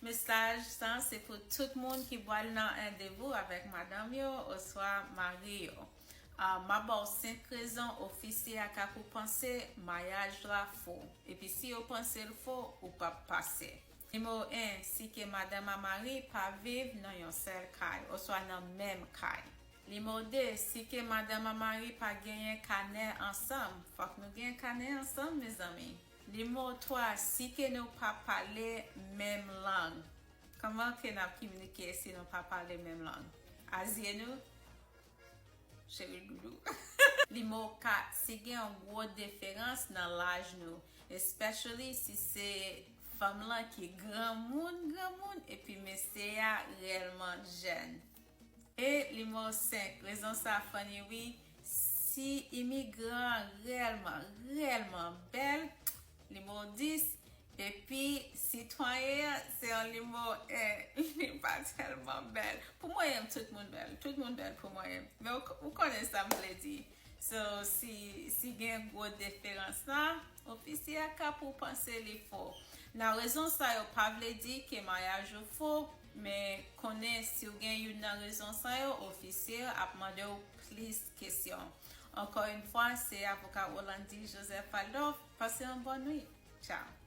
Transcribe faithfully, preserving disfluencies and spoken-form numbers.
Mesaj sa se pou tout moun ki pral nan randevou avèk madanm yo oswa mari yo. Ah, m ap ba w senk rezon ofisye a ka pou panse maryaj la fo. Epi si yo panse l fo, ou p ap pase. Nimewo en, si ke madanm a mari pa viv nan yon sèl kay oswa nan menm kay. Nimewo de, si ke madanm a mari pa genyen kanè ansanm, fòk nou gen kanè ansanm, mezanmi. Nimewo twa, si ke nou pa pale menm lang. Kòman ke n ap kominike si nou pa pale menm lang? A zye nou? Cheri doudou. Nimewo kat, si gen yon gwo diferans nan laj nou, especially si se fanm lan ki granmoun, granmoun, epi mesye a reyèlman jèn. E nimewo senk, rezon sa funny wi, si imigran reyèlman, reyèlman bèl, nimewo dis, epi sitwayen an se yon nimewo en, li pa tèlman bèl. Pou mwen, tout moun bèl, tout moun bèl pou mwen. Men ou, ou konnen sa m vle di. So, si, si gen gwo diferans la, ofisye a ka pou panse li fo. Nan rezon sa yo pa vle di ke maryaj ou fo, men konnen si w gen youn nan rezon sa yo, ofisye a ap mande w plis kesyon. Ankò yon fwa, se avoka Rolandi Joseph Adolphe. Pase yon bòn nwit. Tchao.